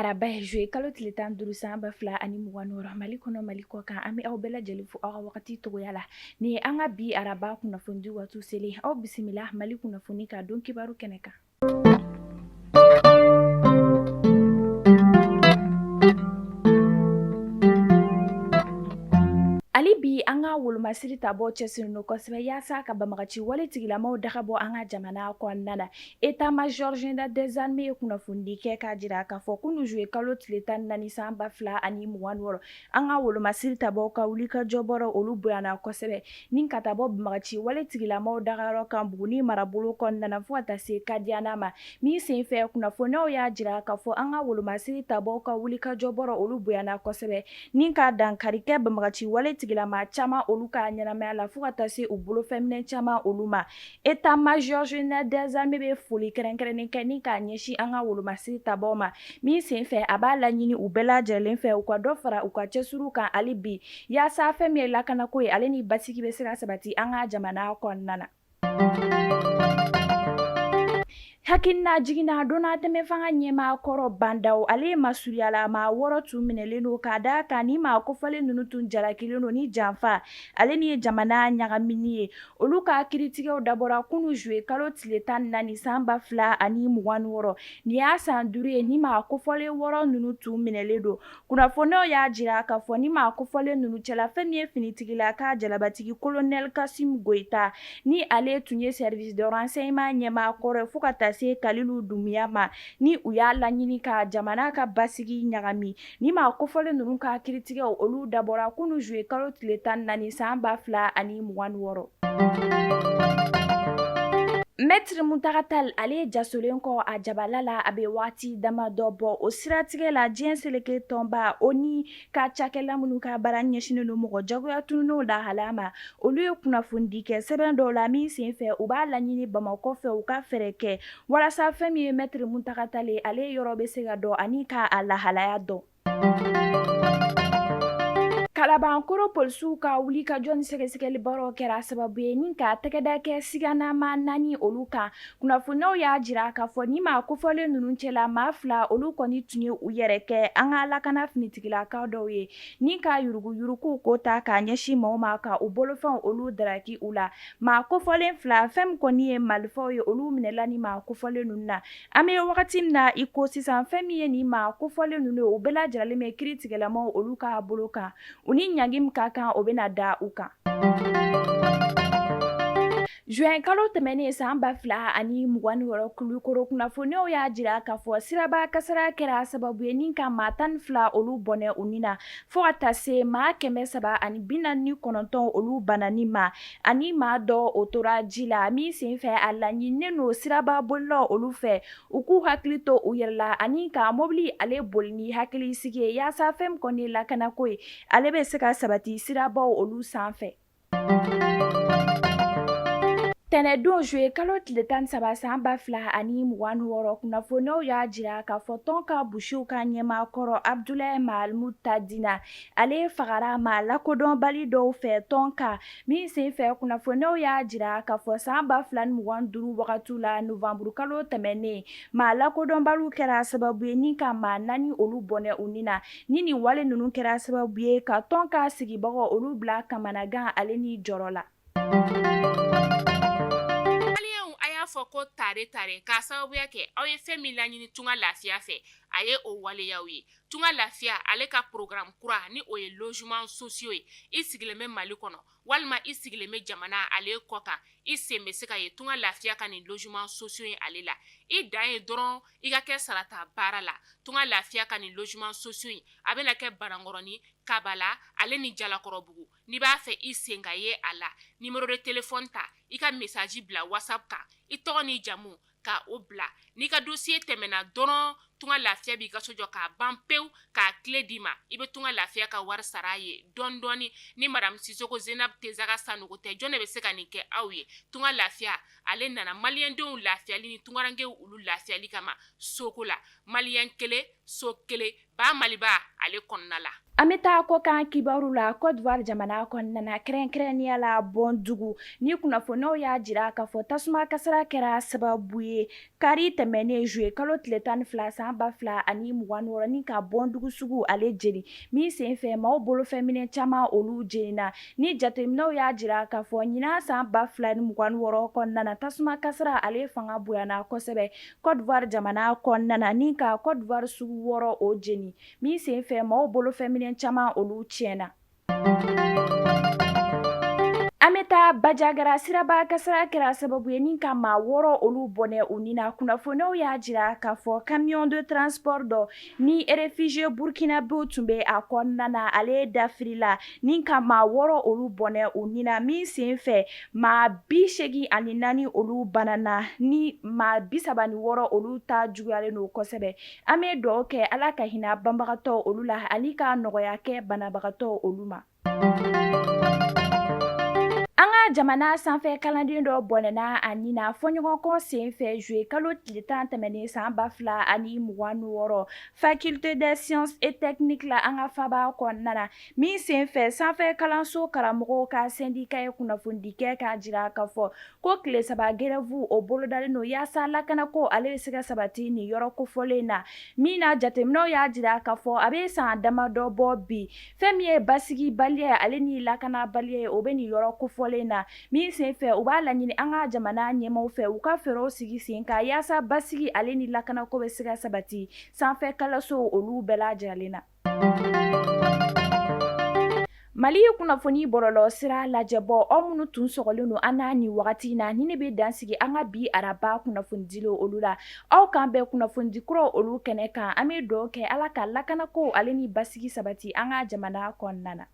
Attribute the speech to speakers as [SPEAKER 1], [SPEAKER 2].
[SPEAKER 1] Araba ye juillet kalo tile 15 san 2026, Mali kɔnɔ Mali kɔ kan, an bɛ aw bɛɛ lajɛlen fo aw ka wagati cogoya la. Nin ye an ka bi araba kunnafonidi waati selen, aw bisimila Mali kunnafoni ka don kibaru kɛnɛ kan. Hali bi an ka wolomasiri tabaw cɛsirilen don kosɛbɛ yaasa ka banbagaci wale tigilamaw daga bɔ an ka jamana kɔnɔna na. État major général des armées ye kunnafonidi kɛ k'a jira k'a fɔ kunun juillet kalo tile 14 san 2026, an ka wolomasiri tabaw ka wulikajɔ baaraw olu bonyana kosɛbɛ ni ka taa bɔ banbagaci wale tigilamaw dagayɔrɔ kan Buguni marabolo kɔnɔna na fo ka taa se Kadiyana ma. Min senfɛ kunnafoniyaw y'a jira k'a fɔ an ka wolomasiri tabaw ka wulikajɔ baaraw olu bonyana kosɛbɛ ni ka dankari kɛ banbagaci wale tigilama caman olu ka ɲɛnamaya la fo ka taa se u bolofɛnminɛ caman olu ma. État major général des armées bɛ foli kɛrɛnkɛrɛnnen kɛ ni k'a ɲɛsin an ka wolomasiri tabaw ma. Min senfɛ a b'a laɲini u bɛɛ lajɛlen fɛ u ka dɔ fara u ka cɛsiriw kan hali bi yaasa fɛn min ye lakanako ye ale ni basigi bɛ se ka sabati an ka jamana kɔnɔna na. Hakilina jiginna donnatɛmɛ fanga ɲɛmaa kɔrɔ Ba Ndaw ale masurunyala maa wɔɔrɔ tun minɛlen don ka da kan ni maa kofɔlen ninnu tun jalakilen don ni janfa ale ni jamana ɲagamini ye. Olu ka kiritigɛw dabɔra kunun juillet kalo tile 14 san 2026. Nin y'a san 5 ye ni maa kofɔlen wɔɔrɔ ninnu tun minɛlen don. Kunnafoniyaw y'a jira k'a fɔ ni maa kofɔlen ninnu cɛla fɛn min ye finitigila ka jalabatigi colonel Kassim Goyita ni ale tun ye service de renseignement ɲɛmaa kɔrɔ ye fo ka taa se Kalilu Dunbiya ma ni u y'a laɲini ka jamana ka basigi ɲagami. Ni maa kofɔlen ninnu ka kiritigɛw olu dabɔra kunun juillet kalo tile 14 san 2026. Maître Mountaga Tall ale jasolen kɔ a jabala la a bɛ waati damadɔ bɔ. O siratigɛ la diɲɛ seleke tɔnba ONU ka cakɛla minnu ka baara ɲɛsinnen don mɔgɔ jagoya tununnenw lahalaya ma, olu ye kunnafonidi kɛ sɛbɛn dɔw la min senfɛ u b'a laɲini Bamakɔ fɛ u ka fɛɛrɛ kɛ walasa fɛn min ye Maître Mountaga Tall ye ale yɔrɔ bɛ se ka dɔn ani ka a lahalaya dɔn. Kalabankɔrɔ polisiw ka wulikajɔ ni sɛgɛsɛgɛli baaraw kɛra sababu ye ni ka tɛgɛda kɛ siganama naani olu kan. Kunnafoniyaw y'a jira k'a fɔ ni maa kofɔlen ninnu cɛla maa fila olu kɔni tun ye u yɛrɛ kɛ an ka lakana finitigilakaw dɔw ye ni ka yuruguyurugu ko ta k'a ɲɛsin maaw ma ka u bolofɛnw olu daraki u la. Maa kofɔlen fila fɛn min kɔni ye malifaw ye olu minɛla ni maa kofɔlen ninnu na. An bɛ wagati min na i ko sisan fɛn min ye nin maa kofɔlen ninnu ye u bɛɛ lajɛlen bɛ kiritigɛlamaw olu ka bolo kan, u ni ɲangi min ka kan o bɛna da u kan. Juin kalo tɛmɛnen san 2026 Kulukoro kunnafoniyaw y'a jira k'a fɔ siraba kasara kɛra sababu ye ni ka maa 12 olu bɔnɛ u ni na fo ka taa se maa 349 olu banani ma ani maa dɔ o tora ji la min senfɛ a laɲininen don siraba bolilaw olu fɛ u k'u hakili to u yɛrɛ la ani ka mobili ale boli ni hakili sigi ye yaasa fɛn min kɔni ye lakanako ye ale bɛ se ka sabati sirabaw olu sanfɛ. Tɛnɛndon juillet kalo tile 13 san 2026 kunnafoniyaw y'a jira k'a fɔ tɔn ka busiw ka ɲɛmaa kɔrɔ Abdoulaye Mahamuud Tadina ale fagara maa lakodɔnbali dɔw fɛ tɔn kan min senfɛ kunnafoniyaw y'a jira k'a fɔ san 2025 wagati la novembre kalo tɛmɛnen maa lakodɔnbaliw kɛra sababu ye ni ka maa naani olu bɔnɛ u ni na ni nin wale ninnu kɛra sababu ye ka tɔn ka sigibagaw olu bila kamanagan ale ni jɔrɔ la.
[SPEAKER 2] Maliyɛnw a y'a fɔ ko tare tare k'a sababuya kɛ aw ye fɛn min laɲini Tunga Lafiya fɛ a ye o waleyaw ye. Tunga Lafiya ale ka programme kura ni o ye logement sociaux ye. I sigilen bɛ Mali kɔnɔ walima i sigilen bɛ jamana ale kɔ kan, i sen bɛ se ka ye Tunga Lafiya ka nin logement sociaux in ale la. I dan ye dɔrɔn i ka kɛ sarata baara la. Tunga Lafiya ka nin logement sociaux in a bɛna kɛ Banankɔrɔni, Kabala ale ni Jalakɔrɔbugu. N'i b'a fɛ i sen ka ye a la, numéro de téléphone ta, i ka message bila WhatsApp kan, i tɔgɔ n'i jamu ka o bila. N'i ka dossier tɛmɛna dɔrɔn, Tunga Lafiya b'i ka so jɔ k'a ban pewu k'a clé d'i ma. I bɛ Tunga Lafiya ka wari sara a ye dɔɔni dɔɔni. Ni madame Sisoko Zenab Tezaga Sanogo tɛ, jɔn de bɛ se ka nin kɛ aw ye? Tunga Lafiya ale nana maliyɛndenw lafiyali ni tungarankew olu lafiyali kama soko la. Maliyɛn kelen, so kelen, ba Maliba ale kɔnɔna la.
[SPEAKER 1] An bɛ taa kɔkan kibaru la Côte d'Ivoire jamana kɔnɔna na, kɛrɛnkɛrɛnnenya la Bɔndugu ni kunnafoniyaw y'a jira k'a fɔ tasuma kasara kɛra sababu ye kari tɛmɛnen juillet kalo tile 12 san san 2026 ni ka Bɔndugu sugu ale jeni min senfɛ maaw bolofɛnminɛ caman olu jenina. Ni jateminɛw y'a jira k'a fɔ ɲinan san 2026 kɔnɔna na, tasuma kasara ale fanga bonyana kosɛbɛ Côte d'Ivoire jamana kɔnɔna na ni ka Côte d'Ivoire sugu 6 o jeni min senfɛ maaw bolofɛnminɛ caman olu tiɲɛna. An bɛ taa Bajagara siraba kasara kɛra sababu ye ni ka maa 6 olu bɔnɛ u ni na. Kunnafoniw y'a jira k'a fɔ camion de transport dɔ ni réfugié burkinabéw tun bɛ a kɔnɔna na, ale dafirila ni ka maa 6 olu bɔnɛ u ni na min senfɛ maa 84 olu banana ni maa 36 olu ta juguyalen don kosɛbɛ. An bɛ dugawu kɛ Ala ka hinɛ banbagatɔ olu la ani ka nɔgɔya kɛ banabagatɔ olu ma. An ka jamana sanfɛ kalanden dɔ bɔnɛna a ni na fɔɲɔgɔnkɔ senfɛ juillet kalo tile 10 tɛmɛnen san 2026 faculté des sciences et techniques la an ka faaba kɔnɔna na min senfɛ sanfɛ kalanso karamɔgɔw ka syndicat ye kunnafonidi kɛ k'a jira k'a fɔ ko tile 3 grève o bolodalen don yaasa lakanako ale bɛ se ka sabati nin yɔrɔ kofɔlen na min na jateminɛw y'a jira k'a fɔ a bɛ san damadɔ bɔ bi fɛn min ye basigibaliya ale ni lakanabaliya ye o bɛ nin yɔrɔ kofɔlen na min senfɛ u b'a laɲini an ka jamana ɲɛmaaw fɛ u ka fɛɛrɛw sigi sen kan yaasa basigi ale ni lakanako bɛ se ka sabati sanfɛ kalanso olu bɛɛ lajɛlen na. Mali kunnafoni bɔlɔlɔ sira lajɛbɔ aw minnu tun sɔgɔlen don an na nin wagati in na ni ne bɛ dan sigi an ka bi araba kunnafonidi olu la. Aw k'an bɛn kunnafonidi kuraw olu kɛnɛ kan. An bɛ dugawu kɛ Ala ka lakanako ale ni basigi sabati an ka jamana kɔnɔna na.